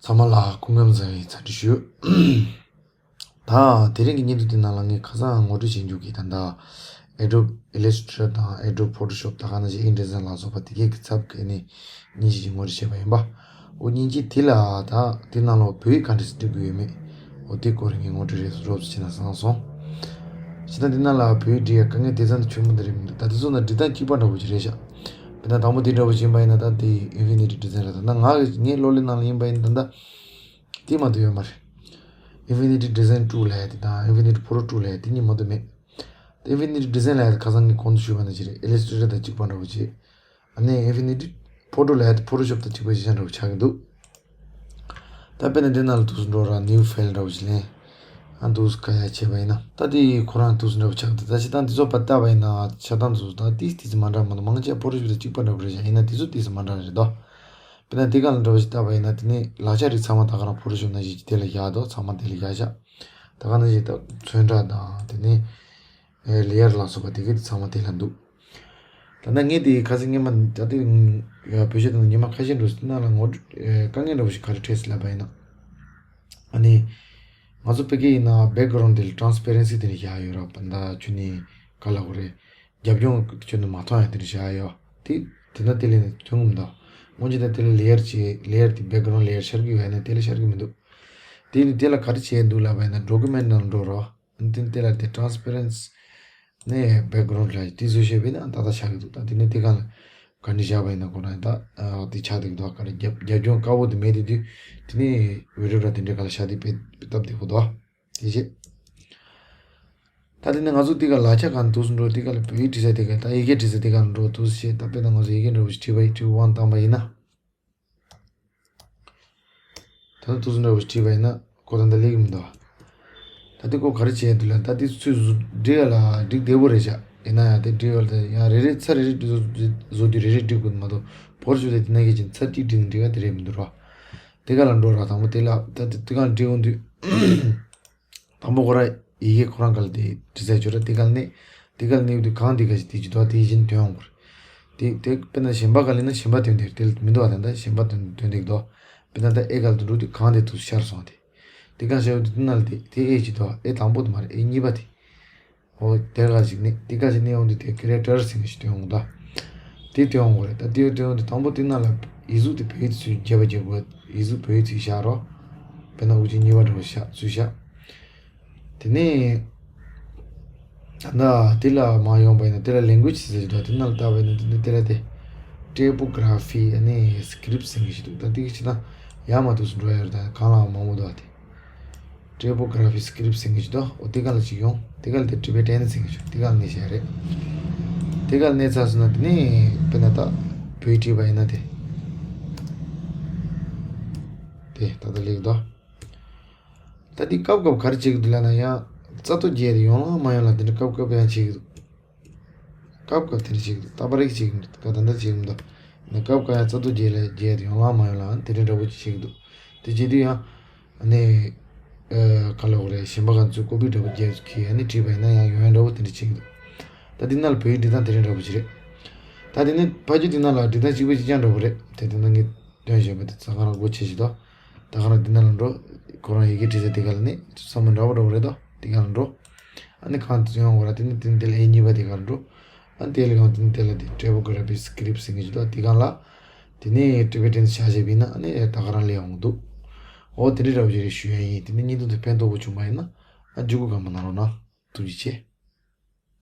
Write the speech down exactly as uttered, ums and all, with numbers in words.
ཚང་མ་ལ་སྐུ་ཁམས་བཟང་བའི་འཚམས་འདྲི་ཞུ། ད་དེ་རིང་གི་བརྙན་ཐུང་འདི་ནང་ལ་ངས་ཁ་སང་ངོ་སྤྲོད་བྱེད་རྒྱུ་གི་ད་ལྟ་Adobe Illustrator དང་Adobe Photoshop ད་ག་ནང་བཞིན་InDesign ལ་སོགས་པ་དེ་གའི་གི་ཚབ་གི་ནི་མཉེན་ཆས་ཅིག་ངོ་སྤྲོད་བྱས་པ་ཡིན་པ། འོ་མཉེན་ཆས་དེ་ལ་ད་དེ་ནང་ལ་བོད་ཡིག་ག་འདྲས་སེ་འབྲི་དགོས་ཡོད་མེད། འོ་དེ་སྐོར་ངས་ངོ་སྤྲོད་རེ་རོབ་ཙམ་བྱས་ན་བཟང་སོང་། བྱས་ན་འདི་ནང་ལ་བོད་ཡིག་འབྲི་ཡ་དཀའ་ངལ་དེ་ཙམ་དུ་ཆེན་པོ་འདི་རེད་མི་འདུག་ད་དེ་ཚོ་ན་འབྲི་སྟངས་གཅིག་པ་འདྲ་བོ་ཅིག་རེད་ཤག་དཔེར་ན་དང་པོ་དེ་འདྲ་བོ་ཅིག་ཡིན་པ་ཡིན་ན་ད་དེ་Infinity Design རེད། ད་ང་གི་ངའི་གློག་ཀླད་ནང་ལ་ཡིན་པ་ཡིན་ན་ད་ད་དེ་མ་གཏོགས་ཡོད་མ་རེད། Infinity Design two ལབ་ཡ་དེ་དང་Infinity Pro two ལབ་ཡ་དེ་གཉིས་མ་གཏོགས་མེད། དེ་Infinity Design ལབ་ཡ་དེ་ཁ་སང་ངས་གོང་དུ་ཞུས་པ་ནང་བཞིན་རེད། Illustrator དང་གཅིག་པ་འདྲ་བོ་ཅིག་ཨ་ནི་Infinity Photo ལབ་ཡ་དེ་Photoshop དང་གཅིག་པ་ཞིག་འདྲ་བོ་ཆགས་ཀྱི་འདུག་ད་དཔེར་ན་འདི་ནང་ལ་འདུག་སེ་འགྲོ་ར་New File འདྲ་བོ་ཞིག་ལེན། ཨ་འདུག་སེ་ཁ་ཡ་བྱས་པ་ཡིན་ན་ད་དེ་ཁོ་རང་འདུག་སེ་འདྲ་བོ་ཆགས་འདུག་ད་ཕྱི་ཐང་འདི་ཚོ་ཕར་བལྟས་པ་ཡིན་ན་ཆ་ཚང་འདུག་ད་ཏིས་ཏིས་མ་འདྲ་མ་འདུག་མང་ཆེ་Photoshop དང་གཅིག་པ་འདྲ་བོ་རེད་ཤག་ཡིན་ན་དེ་ཚོ་ཏིས་མ་འདྲ་རེད་དོ། དཔེར་ན་འདི་ག་ལ་འདྲ་བོ་ཞིག་བལྟས་པ་ཡིན་ན་དེ་ནི་ལག་ཆ་རིགས་ཚང་མ་ད་ག་རང་Photoshop ནང་བཞིན་གྱི་དེ་ལ་བཞག་འདུག་ཚང་མ་དེ་ལ་བཞག་ཤག་ད་ག་ནང་བཞིན་ད་ཚོན་ཁྲ་དང་དེ་ནི་ལེ་ཡར་ལ་སོགས་པ་དེ་གའི་དེ་ཚང་མ་དེ་ལ་འདུག་ད་ལྟ་ངས་དེ་ཁ་སང་སྔོན་མ་ད་ལྟ་བོད་ཆས་དང་ཉི་མ་ཁ་ཤས་འགྲོ་སྲིད་ན་ལ་ངོ་དཀའ་ངལ་འདྲ་བོ་ཞིག་ག་རེ་འཕྲད་སྲིད་ལབ་པ་ཡིན་ན། ཨ་ནི། ང་ཚོ་བོད་སྐད་ཡིན་ན་background དེ་ལ་transparency དེ་འདྲ་བཞག་ཡོད་ར། བ་ད་ཁྱོད་ནི་ག་ལ་གོ་རེད། རྒྱབ་ལྗོངས་ཁྱོད་ནི་མ་མཐོང་ཡ་དེ་འདྲ་བཞག་ཡོད་དེ། དེ་ན་དེ་ལས་ནི་ཐོན་གི་མི་འདུག་སྔོན་ཆད་ད་དེ་ལ་layer བྱས་layer དེ་background layer ཤར་གི་ཡོད་ཡ་ན་དེ་ལ་ཤར་གི་མི་འདུག་དེ་ནི་དེ་ལ་ག་རེ་བྱས་འདུག་ལབ་པ་ཡིན་ན་document ནང་འགྲོ་རོགས། དེ་དེ་ལ་དེ་transparency ནས་background ལ་དེ་བཟོ་བྱས་པས་ན་ཏག་ཏག་ཆགས་ཀྱི་འདུག་ད་དེ་ནས་དེ་ག་ལ་ག་འདྲ་བཞག་པ་ཡིན་ན་ཁོ་རང་ད་དེ་ཆགས་བསྡད་ཀྱི་འདུག་ག་རེ་རྒྱབ་རྒྱབ་ལྗོངས་དཀར་པོ་དེ་མེད་དེ་དུས་དེ་ནས་video འདྲ་དེ་འདྲ་ག་ལ་བཞག་དེ་དཔེ་སྟབས་བདེ་པོ་འདུག་དེ་བྱས། ད་དེ་ནས་ང་ཚོ་དེ་ག་ལག་ཆ་གང་འདུག་སུ་འགྲོ་དེ་ག་ལ་བོད་ཡིག་བྲིས་ས་དེ་ག་ད་ཡི་གེ་བྲིས་ས་དེ་ག་ལ་འགྲོ་འདུག་ཞེས་ད་དཔེར་ན་ང་ཚོ་ཡི་གེ་འདྲ་བོ་ཞིག་བྲིས་པ་ཡིན་བྲིས་དབང་བཏང་པ་ཡིན་ན། ད་ལྟ་འདུག་སེ་འདྲ་བོ་ཞིག་བྲིས་པ་ཡིན་ན་ཁོ་ད་ལྟ་ལེགས་མི་འདུག་ད་ལྟ་ཁོ་ག་རེ་བྱས་འདུག་ལ་ད་ལྟ་ཚུར་བཟོ་འབྲི་ཡ་ལ་འགྲིག་བདེ་པོ་རེད་ཤག་ཡིན་ན་ཡང་དེ་འབྲི་ཡ་ལ་ཡང་རེ་རེ་ཚར་རེ་རེ་བཟོ་བཟོ་དུས་རེ་རེ་འབྲི་དགོས་མ་གཏོགས་བོར་ཞུ་དེ་དེ་ན་གི་ཅིང་ཚར་གཅིག་འབྲི་ནས་འབྲི་ག་དེ་རེད་མི་འདུག་ར། དེ་ག་ལ་འགྲོ་ར་དང་པོ་དེ་ལ་ད་ལྟ་དེ་ག་ལ་འབྲི་འོང་དུས། དང་པོ་ཁོ་རང་ཡི་གེ་ཁོ་རང་ག་ལ་དེ་འབྲི་ས་ཡོད་ར་དེ་ག་ལ་ནི། དེ་ག་ལ་ནི་དུས་གང་དེ་ག་ཞིག་དེ་ཅི་དོ་དེ་བཞིན་དོན་འོང་གོ་རེད། དེ་དེ་དཔེར་ན་གཞན་པ་ག་ལ་ན་གཞན་པ་དོན་དེ་དེ་མི་འདུག་བ་ད་ལྟ་གཞན་པ་དོན་དོན་དེ་དོ། དཔེར་ན་ད་ཨེ་ག་ལ་དུ་འགྲོ་དུས་གང་དེ་དུ་ཤར་སོང་དེ། དེ་ག་ཤར་དུས་དེ་ན་ལ་དེ་དེ་ཨེ་ཅི་དོ་ཨེ་དང་པོ་དེ་མ་རེད་ཨེ་གཉིས་པ་དེ། འོ་དེ་ག་ཞིག་ནི་དེ་ག་ཞིག་ནི་འོང་དུས་དེ་ཀེ་རེག་ཊར་ཟེར་མཁན་ཞིག་དོན་འོང་ད། དེ་དོན་འོང་གོ་རེད་ད་དེ་དོན་འོང་དུས་དང་པོ་དེ་ན་ལ་ཡིག་གཟུགས་དེ་བོད་ཡིག་ཚུལ་རྒྱས་པ་རྒྱས་པ་ཡིག་གཟུགས་བོད་ཡིག་ཚུལ་ཤར་རོ། དཔེར་ན་དབུ་ཅན་གཉིས་པ་འདྲ་བོ་ཤག་ཚུལ་ཤག་དེ་ནས། ད་ལྟ་དེ་ལ་མ་ཡོང་པ་ཡིན་ན་དེ་ལ་language ཟེར་གྱི་འདུག་དེ་ནང་ལ་བལྟ་བ་ཡིན་ན་དེ་ནི་དེ་ལ་དེ། typography ཨ་ནི་script ཟེར་གྱི་ཞིག་འདུག་ད་དེ་གི་ཕྱི་ན་ཡར་མར་འདུག་སེ་འགྲོ་ཡ་ཡོད་རེད་ད་གང་ལའང་མང་པོ་འདུག་ཨ་དེ། typography script ཟེར་གྱི་ཞིག་འདུག་འོ་དེ་ག་ལ་ཅིག་ཡོང་དེ་ག་ལ་དེ་Tibetan ཟེར་གྱི་ཞིག་དེ་ག་ལ་གནས་བྱ་རེད། དེ་ག་ལ་གནས་ཚར་སོང་ན་དེ་ནི་དཔེར་ན་ད་བོད་ཡིག་བྲིས་པ་ཡིན་ན་དེ། དེ་ད་ལྟ་ལེགས་འདུག་ད་འདི་སྐབས་སྐབས་ག་རེ་བྱེད་ཀྱི་འདུག་ལབ་ན་ཡང་རྩ་ཐོ་བརྒྱབ་དེ་ཡོང་ལང་མ་ཡོང་ལ་དེ་འདྲ་སྐབས་སྐབས་ཡང་བྱེད་ཀྱི་འདུག་སྐབས་སྐབས་དེ་འདྲ་བྱེད་ཀྱི་འདུག་རྟག་པར་རིགས་བྱེད་ཀྱི་འདུག་ད་ད་ལྟ་བྱེད་ཀྱི་མི་འདུག་ནི་སྐབས་སྐབས་ཡང་རྩ་ཐོ་བརྒྱབ་ལ་བརྒྱབ་དེ་ཡོང་ལང་མ་ཡོང་ལ་དེ་འདྲ་འདྲ་པོ་ཅིག་བྱེད་ཀྱི་འདུག་དེ་བྱེད་དུས་ཡང་ནི་ག་ལ་འོ་རེད་གཞན་པ་ག་ཚོད་ཀོ་པི་འདྲ་པོ་བརྒྱབ་ཁྱེད་ཡང་ནི་བྲིས་པ་ཡིན་ན་ཡང་ཡོང་ཡ་འདྲ་པོ་དེ་འདྲ་བྱེད་ཀྱི་འདུག་ད་འདི་ནང་ལ་བོད་ཡིག་འབྲི་སྟངས་དེ་འདྲ་འདྲ་པོ་ཅིག་རེད། ད་དེ་ནི་ཕ་གི་འདི་ནང་ལ་འབྲི་སྟངས་གཅིག་པ་གཅིག་རྐྱང་འདྲ་པོ་རེད་དེ་དེ་ནང་གི་སྟོན་བཞིན་པ་དེ་ཚང་ག་རང་སྒོ་ཕྱེ་ཞིག་དོ། ད་ག་རང་འདི་ནང་ལ་འགྲོ། ཁོ་རང་ཡི་གེ་བྲིས་ས་དེ་ག་ལ་ནི་བསམ་བློ་འདྲ་པོ་འདྲ་པོ་རེད་དོ། དེ་ག་ལ་འགྲོ། ཨ་ནི་གང་དུ་ཡོང་བ་ར་དེ་ནི་དེ་ནི་དེ་ལ་ཨེ་གཉིས་པ་དེ་ག་ལ་འགྲོ། ཨ་ནི་དེ་ལ་གང་དེ་ནི་དེ་ལ་དེ་typography script ཟེར་གྱི་ཞིག་དོ་དེ་ག་ལ། དེ་ནི་Tibetan བྱ་བྱས་པས་ན་ཨ་ནི་ད་ག་རང་ལས་འོང་འདུག་འོ་དེ་འདྲ་འདྲ་པོ་ཅིག་རེད་ཞུ་ཡ་ཡིན། དེ་ནི་བརྙན་ཐུང་དེ་ཕན་ཐོགས་པོ་བྱུང་པ་ཡིན་ན་ཨ་བརྒྱུད་སྐུར་གང་མང་གནང་རོགས་གནང་། ཐུགས་རྗེ་ཆེ།